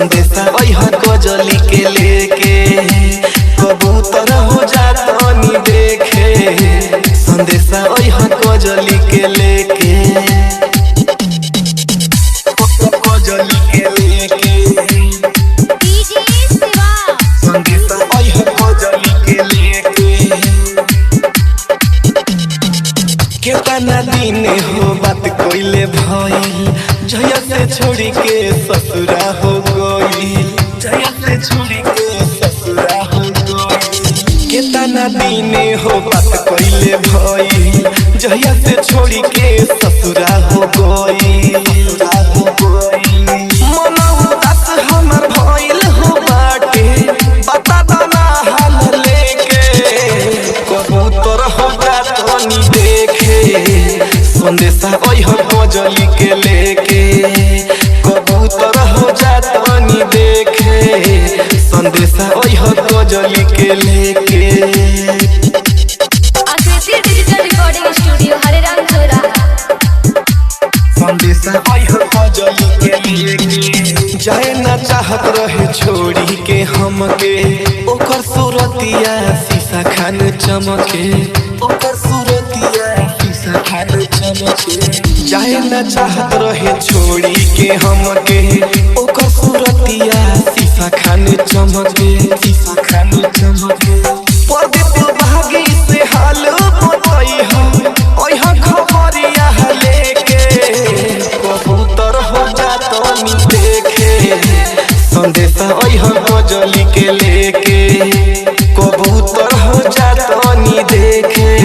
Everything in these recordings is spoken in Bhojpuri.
संदेशा अइह कजली के लेके। कबूतर हो जातनी देखे, संदेशा अइह कजली के लेके। कजली के लेके। डीजे शिवा। संदेशा अइह कजली के लेके। केतना दिन हो बात कोइले भइल, जहिया से छोड़ी के ससुरा हो गइल। जहिया से छोड़ी के ससुरा हो गइल। केतना दिन हो बात कोइले भइल, जहिया से छोड़ी के ससुरा हो गइल। मन उदास हमर भइल हो बाटे, बता दना हाल लेके। कबूतर हो जातनी देखे, संदेशा अइह कजली के लेके। कबूतर हो जातनी देखे, संदेशा अइह कजली के लेके। Aakriti digital recording studio Hare Ram चौराहा। संदेशा अइह कजली के लेके। जाए ना चाहत रहे छोड़ी के हमके, ओकर सूरतिया शीशा खान चमके। ओकर सूरतिया शीशा खान चमके। जाए ना चाहत रहे छोड़ी के हमके, ओकर सूरतिया शीशा खान चमके। शीशा खान चमके। परदीप भागी से हाल बतई हम, ओह खबरिया लेके। कबूतर हो जातनी देखे, संदेशा अइह कजली के लेके। कबूतर हो जातनी देखे,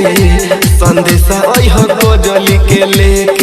संदेशा अइह कजली के लेके।